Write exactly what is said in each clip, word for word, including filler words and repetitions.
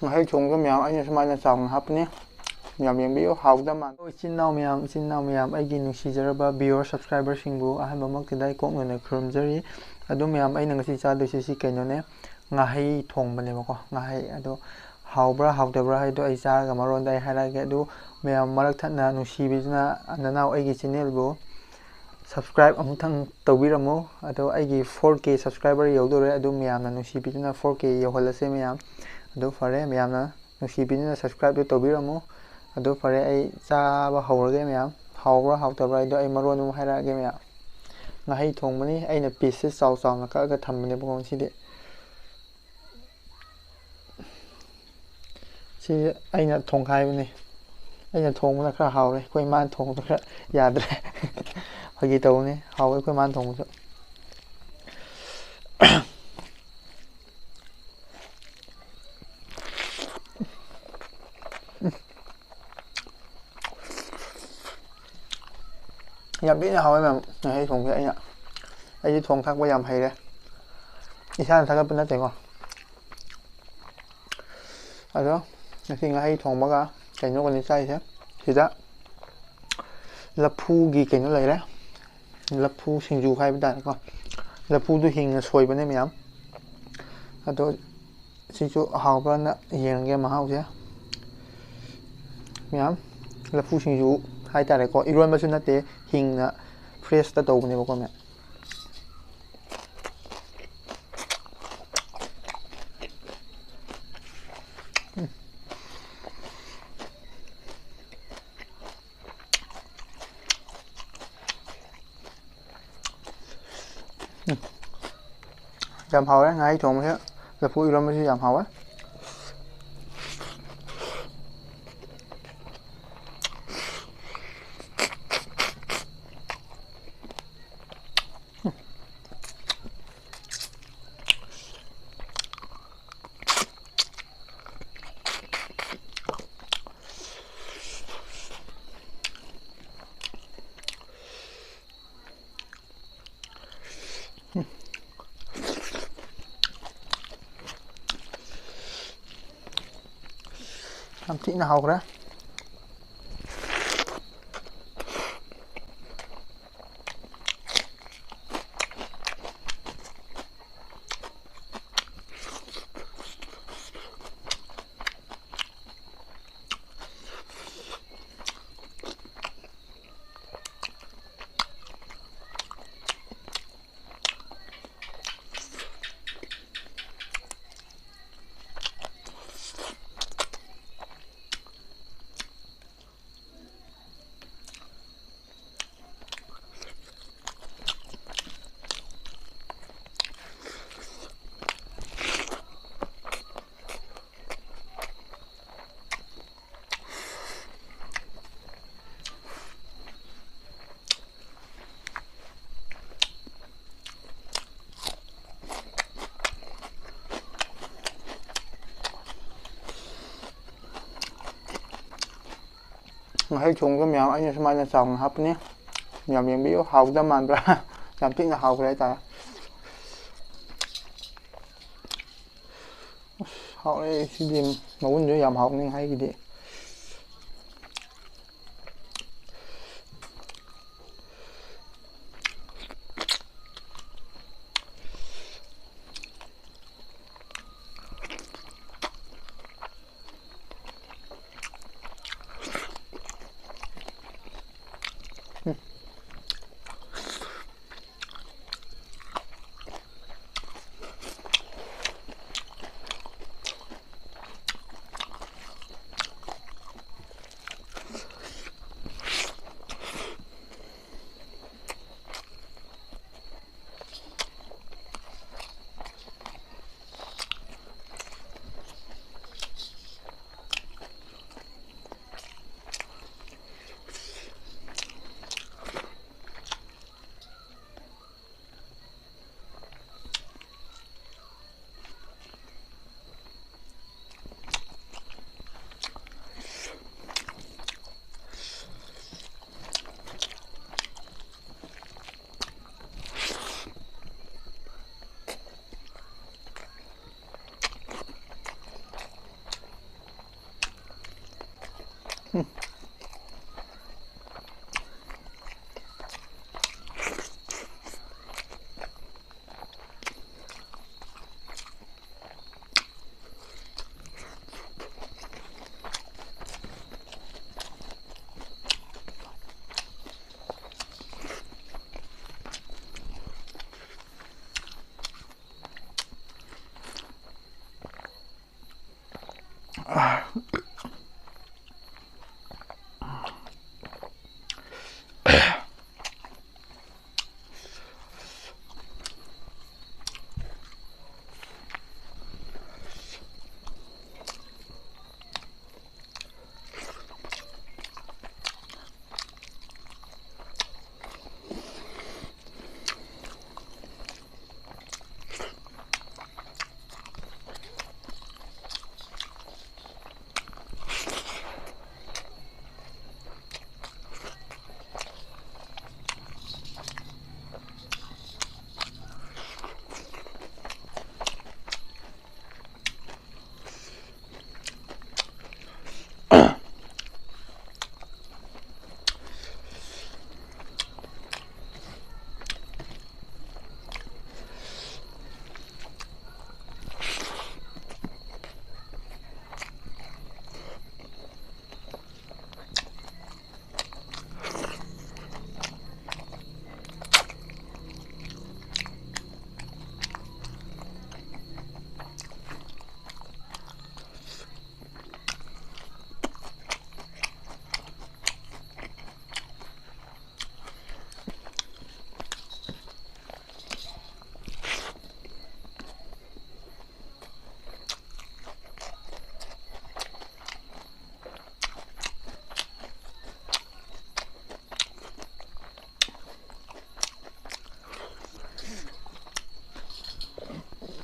ꯉꯥꯍꯩ ꯊꯣꯡꯕꯗ ꯃꯌꯥꯝ ꯑꯩꯅ ꯁꯨꯃꯥꯏꯅ ꯆꯥꯎꯅ ꯍꯥꯞꯄꯅꯤ꯫ ꯌꯥꯝ ꯌꯦꯡꯕꯤꯌꯨ, ꯍꯥꯎꯗ ꯃꯥꯟ-, ꯏꯆꯤꯟ ꯏꯅꯥꯎ ꯃꯌꯥꯝ, ꯏꯆꯤꯟ ꯏꯅꯥꯎ ꯃꯌꯥꯝ, ꯑꯩꯒꯤ ꯅꯨꯡꯁꯤꯖꯔꯕ viewer subscriberꯁꯤꯡꯕꯨ ꯑꯍꯥꯟꯕꯃꯛꯇꯗ ꯑꯩ ꯀꯣꯛ ꯅꯣꯏꯅ ꯈꯨꯔꯨꯝꯖꯔꯤ꯫ ꯑꯗꯨ ꯃꯌꯥꯝ, ꯑꯩꯅ ꯉꯁꯤ ꯆꯥꯗꯣꯏꯁꯦ ꯁꯤ ꯀꯩꯅꯣꯅꯦ, ꯉꯥꯍꯩ ꯊꯣꯡꯕꯅꯦꯕꯀꯣ꯫ ꯉꯥꯍꯩ ꯑꯗꯣ ꯍꯥꯎꯕ꯭ꯔꯥ ꯍꯥꯎꯇꯕ꯭ꯔꯥ ꯍꯥꯏꯗꯣ ꯑꯩ ꯆꯥꯔꯒ ꯃꯔꯣꯟꯗ ꯑꯩ ꯍꯥꯏꯔꯛꯑꯒꯦ꯫ ꯑꯗꯨ ꯃꯌꯥꯝ ꯃꯔꯛ ꯊꯠꯅ ꯅꯨꯡꯁꯤꯕꯤꯗꯨꯅ ꯅꯅꯥꯎ ꯑꯩꯒꯤ channelꯕꯨ subscribe ꯑꯃꯨꯛꯇꯪ ꯇꯧꯕꯤꯔꯝꯃꯨ꯫ ꯑꯗꯣ ꯑꯩꯒꯤ four K subscriber ꯌꯧꯗꯣꯔꯦ꯫ ꯑꯗꯨ ꯃꯌꯥꯝꯅ ꯅꯨꯡꯁꯤꯕꯤꯗꯨꯅ four K ꯌꯧꯍꯜꯂꯁꯦ ꯃꯌꯥꯝ꯫ ꯑꯗꯨ ꯐꯔꯦ, ꯃꯌꯥꯝꯅ ꯅꯨꯡꯁꯤꯕꯤꯗꯨꯅ subscribeꯇꯨ ꯇꯧꯕꯤꯔꯝꯃꯨ꯫ ꯑꯗꯨ ꯐꯔꯦ, ꯑꯩ ꯆꯥꯕ ꯍꯧꯔꯒꯦ ꯃꯌꯥꯝ꯫ ꯍꯥꯎꯕ꯭ꯔꯥ ꯍꯥꯎꯇꯕ꯭ꯔꯥ ꯍꯥꯏꯗꯣ ꯑꯩ ꯃꯔꯣꯟ ꯑꯃꯨꯛ ꯍꯥꯏꯔꯛꯑꯒꯦ ꯃꯌꯥꯝ꯫ ꯉꯥꯍꯩ ꯊꯣꯡꯕꯅꯤ, ꯑꯩꯅ pieceꯁꯦ ꯆꯥꯎ ꯆꯥꯎꯅ ꯀꯛꯑꯒ ꯊꯝꯕꯅꯦꯕꯀꯣ ꯉꯁꯤꯗꯤ꯫ ꯁꯤ ꯑꯩꯅ ꯊꯣꯡꯈꯥꯏꯕꯅꯤ꯫ ꯑꯩꯅ ꯊꯣꯡꯕꯅ ꯈꯔ ꯍꯥꯎꯔꯦ, ꯑꯩꯈꯣꯏ ꯏꯃꯥꯅ ꯊꯣꯡꯕꯗꯣ ꯈꯔ ꯌꯥꯗ꯭ꯔꯦ꯫ ꯐꯥꯒꯤ ꯇꯧꯕꯅꯤ, ꯍꯥꯎꯋꯦ ꯑꯩꯈꯣꯏ ꯏꯃꯥꯅ ꯊꯣꯡꯕꯁꯨ꯫ ꯌꯥꯝ ꯊꯤꯅ ꯍꯥꯎꯋꯦ ꯃꯌꯥꯝ, ꯉꯥꯍꯩ ꯊꯣꯡꯕꯁꯦ꯫ ꯑꯩꯅ, ꯑꯩꯗꯤ ꯊꯣꯡ ꯊꯥꯛꯄ ꯌꯥꯝ ꯍꯩꯔꯦ, ꯏꯁꯥꯅ ꯊꯥꯒꯠꯄ ꯅꯠꯇꯦꯀꯣ꯫ ꯑꯗꯣ ꯉꯁꯤ ꯉꯥꯍꯩ ꯊꯣꯡꯕꯒ ꯀꯩꯅꯣꯒꯅꯤ ꯆꯥꯔꯤꯁꯦ꯫ ꯁꯤꯗ ꯂꯐꯨꯒꯤ ꯀꯩꯅꯣ ꯂꯩꯔꯦ, ꯂꯐꯨ ꯁꯤꯡꯖꯨ ꯍꯥꯏꯕ ꯇꯥꯔꯦꯀꯣ꯫ ꯂꯐꯨꯗꯨ ꯍꯤꯡꯅ ꯁꯣꯏꯕꯅꯦ ꯃꯌꯥꯝ꯫ ꯑꯗꯣ ꯁꯤꯁꯨ ꯍꯥꯎꯕ꯭ꯔꯅ ꯌꯦꯡꯉꯒꯦ ꯃꯍꯥꯎꯁꯦ꯫ ꯃꯌꯥꯝ, ꯂꯐꯨ ꯁꯤꯡꯖꯨ ꯍꯥꯏꯇꯥꯔꯦꯀꯣ, ꯏꯔꯣꯟꯕꯁꯨ ꯅꯠꯇꯦ, ꯍꯤꯡꯅ freshꯇ ꯇꯧꯕꯅꯦꯕꯀꯣ ꯃꯌꯥꯝ꯫ ꯎꯝ꯫ ꯎꯝ꯫ ꯌꯥꯝ ꯍꯥꯎꯔꯦ ꯉꯥꯍꯩ ꯊꯣꯡꯕꯁꯦ, ꯂꯐꯨ ꯏꯔꯣꯟꯕꯁꯨ ꯌꯥꯝ ꯍꯥꯎꯋꯦ꯫ ꯌꯥꯝ ꯊꯤꯅ ꯍꯥꯎꯈ꯭ꯔꯦ꯫ ꯉꯥꯍꯩ ꯊꯣꯡꯕ ꯃꯌꯥꯝ ꯑꯩꯅ ꯁꯨꯃꯥꯏꯅ ꯆꯥꯎꯅ ꯍꯥꯞꯄꯅꯤ꯫ ꯌꯥꯝ ꯌꯦꯡꯕꯤꯌꯨ, ꯍꯥꯎꯗ ꯃꯥꯟꯕ꯭ꯔꯥ? ꯌꯥꯝ ꯊꯤꯅ ꯍꯥꯎꯈ꯭ꯔꯦ ꯍꯥꯏꯇꯥꯔꯦ꯫ ꯑꯁ, ꯍꯥꯎꯔꯦ ꯁꯤꯗꯤ꯫ ꯃꯒꯨꯟꯁꯨ ꯌꯥꯝ ꯍꯥꯎꯅꯤ ꯉꯥꯍꯩꯒꯤꯗꯤ꯫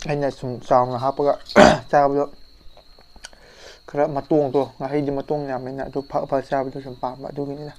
ꯑꯩꯅ ꯁꯨꯝ ꯆꯥꯎꯅ ꯍꯥꯞꯄꯒ ꯆꯥꯕꯗꯣ, ꯈꯔ ꯃꯇꯣꯡꯗꯣ, ꯉꯥꯍꯩꯗꯤ ꯃꯇꯣꯡ ꯌꯥꯝꯕꯅꯤꯅ ꯑꯗꯨ ꯐ ꯐ ꯆꯥꯕꯗꯣ ꯁꯨꯝ ꯄꯥꯝꯕ ꯑꯗꯨꯒꯤꯅꯤꯗ꯫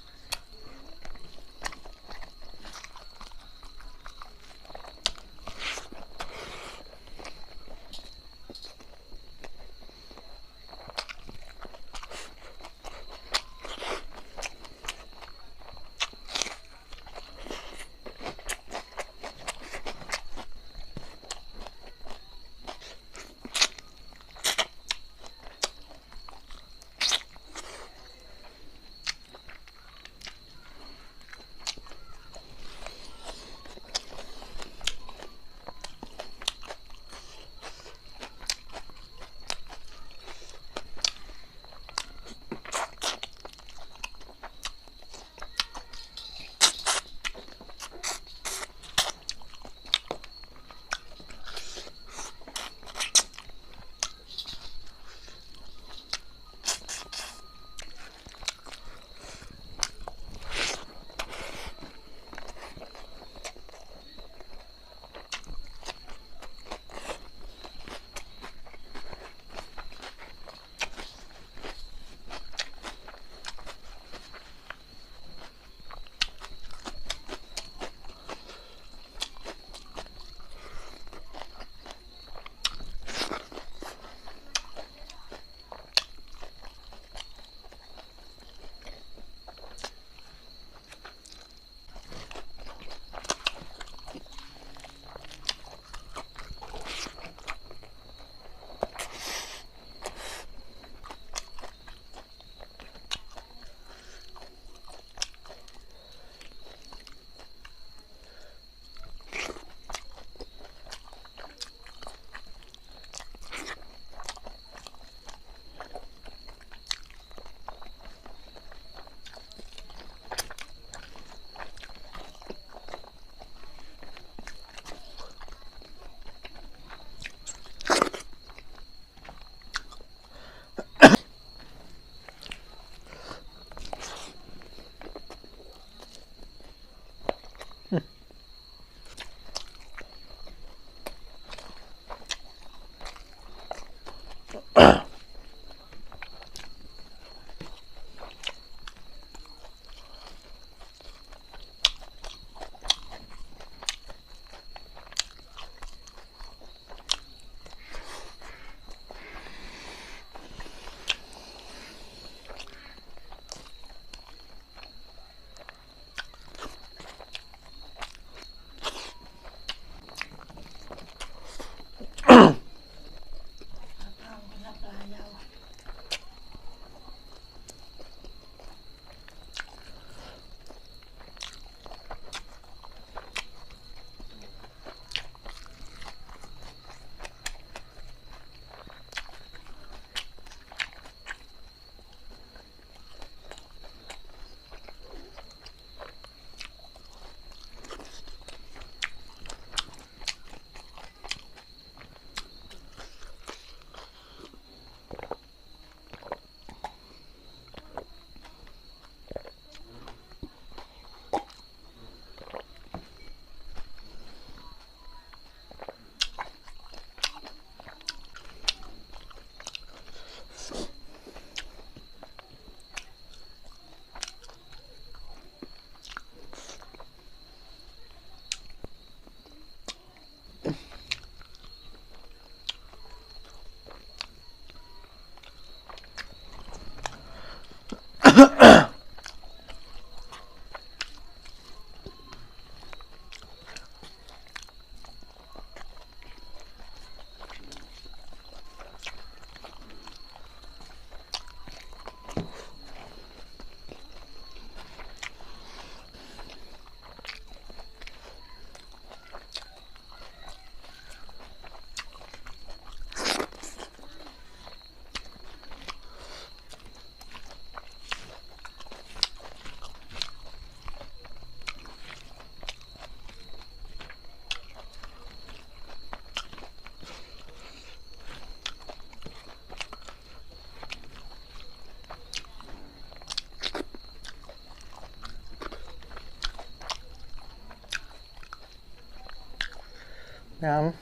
ꯃꯌꯥꯝ,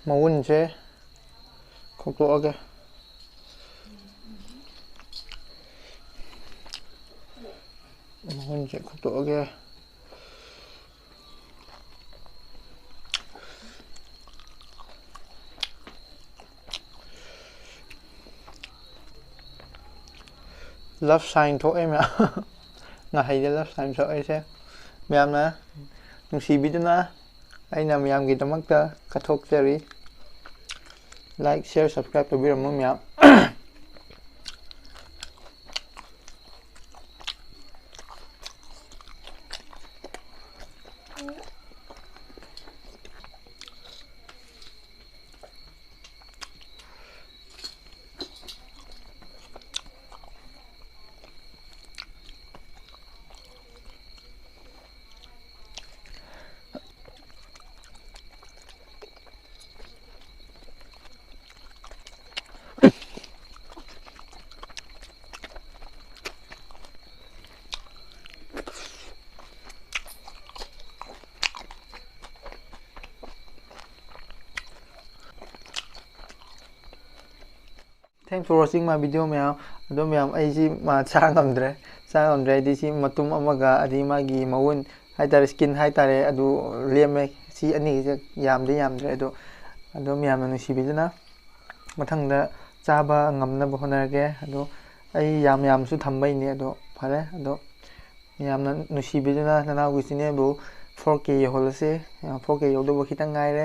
ꯃꯒꯨꯟꯁꯦ ꯈꯣꯛꯇꯣꯛꯑꯒꯦ꯫ ꯃꯍꯨꯟꯁꯦ ꯈꯣꯛꯇꯣꯛꯑꯒꯦ꯫ Love sign ꯊꯣꯛꯑꯦ ꯃꯌꯥꯝ꯫ ꯉꯥꯍꯩꯗ love sign ꯊꯣꯛꯏꯁꯦ꯫ ꯃꯌꯥꯝꯅ ꯅꯨꯡꯁꯤꯕꯤꯗꯨꯅ ꯑꯩꯅ ꯃꯌꯥꯝꯒꯤꯗꯃꯛꯇ ꯀꯠꯊꯣꯛꯆꯔꯤ꯫ Like, share, subscribe ꯇꯧꯕꯤꯔꯝꯃꯨ ꯃꯌꯥꯝ꯫ Thanks for watching my video ꯃꯌꯥꯝ꯫ ꯑꯗꯣ ꯃꯌꯥꯝ, ꯑꯩꯁꯤ ꯃꯥ ꯆꯥ ꯉꯝꯗ꯭ꯔꯦ꯫ ꯆꯥ ꯉꯝꯗ꯭ꯔꯦ ꯍꯥꯏꯗꯤ ꯁꯤ ꯃꯇꯨꯝ ꯑꯃꯒ ꯑꯗꯒꯤ ꯃꯥꯒꯤ ꯃꯎꯟ ꯍꯥꯏꯇꯥꯔꯦ, skin ꯍꯥꯏꯇꯥꯔꯦ, ꯑꯗꯨ ꯂꯦꯝꯃꯦ꯫ ꯁꯤ ꯑꯅꯤꯁꯦ ꯌꯥꯝꯗꯤ ꯌꯥꯝꯗ꯭ꯔꯦ꯫ ꯑꯗꯣ, ꯑꯗꯣ ꯃꯌꯥꯝꯅ ꯅꯨꯡꯁꯤꯕꯤꯗꯨꯅ ꯃꯊꯪꯗ ꯆꯥꯕ ꯉꯝꯅꯕ ꯍꯣꯠꯅꯔꯒꯦ꯫ ꯑꯗꯣ ꯑꯩ ꯌꯥꯝ ꯌꯥꯝꯁꯨ ꯊꯝꯕꯩꯅꯦ꯫ ꯑꯗꯣ ꯐꯔꯦ꯫ ꯑꯗꯣ ꯃꯌꯥꯝꯅ ꯅꯨꯡꯁꯤꯕꯤꯗꯨꯅ ꯅꯅꯥꯎꯒꯤ channelꯕꯨ four K ꯌꯧꯍꯜꯂꯁꯤ꯫ Four K ꯌꯧꯗꯧꯕ ꯈꯤꯇꯪ ꯉꯥꯏꯔꯦ꯫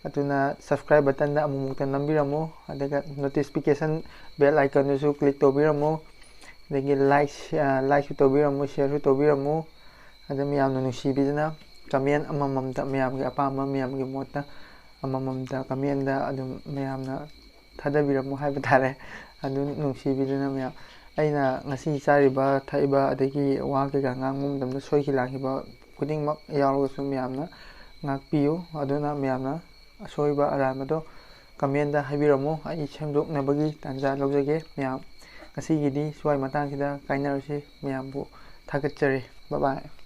ꯑꯗꯨꯅ subscribe buttonꯗ ꯑꯃꯨꯛꯃꯨꯛꯇ ꯅꯝꯕꯤꯔꯝꯃꯨ, ꯑꯗꯨꯒ notification bell iconꯗꯨꯁꯨ click ꯇꯧꯕꯤꯔꯝꯃꯨ, ꯑꯗꯒꯤ like, ꯑ, likeꯁꯨ ꯇꯧꯕꯤꯔꯝꯃꯨ, shareꯁꯨ ꯇꯧꯕꯤꯔꯝꯃꯨ꯫ ꯑꯗꯨ ꯃꯌꯥꯝꯅ ꯅꯨꯡꯁꯤꯕꯤꯗꯨꯅ comment ꯑꯃꯃꯝꯇ, ꯃꯌꯥꯝꯒꯤ ꯑꯄꯥꯝꯕ, ꯃꯌꯥꯝꯒꯤ ꯃꯣꯠꯇ ꯑꯃꯃꯝꯇ commentꯗ ꯑꯗꯨꯝ ꯃꯌꯥꯝꯅ ꯊꯥꯗꯕꯤꯔꯝꯃꯨ ꯍꯥꯏꯕ ꯇꯥꯔꯦ꯫ ꯑꯗꯨ ꯅꯨꯡꯁꯤꯕꯤꯗꯨꯅ ꯃꯌꯥꯝ, ꯑꯩꯅ ꯉꯁꯤ ꯆꯥꯔꯤꯕ ꯊꯛꯏꯕ ꯑꯗꯒꯤ ꯋꯥ ꯀꯩꯀꯥ ꯉꯥꯡꯕ ꯃꯇꯝꯗ ꯁꯣꯏꯈꯤ ꯂꯥꯟꯈꯤꯕ ꯈꯨꯗꯤꯡꯃꯛ ꯌꯥꯎꯔꯒꯁꯨ ꯃꯌꯥꯝꯅ ꯉꯥꯛꯄꯤꯌꯨ꯫ ꯑꯗꯨꯅ ꯃꯌꯥꯝꯅ ꯑꯁꯣꯏꯕ ꯑꯔꯥꯟꯕꯗꯣ commentꯗ ꯍꯥꯏꯕꯤꯔꯝꯃꯨ, ꯑꯩ ꯁꯦꯝꯗꯣꯛꯅꯕꯒꯤ ꯇꯥꯟꯖꯥ ꯂꯧꯖꯒꯦ꯫ ꯃꯌꯥꯝ, ꯉꯁꯤꯒꯤꯗꯤ ꯁ꯭ꯋꯥꯏ ꯃꯇꯥꯡꯁꯤꯗ ꯀꯥꯏꯅꯔꯁꯤ꯫ ꯃꯌꯥꯝꯕꯨ ꯊꯥꯒꯠꯆꯔꯤ꯫ Bye bye꯫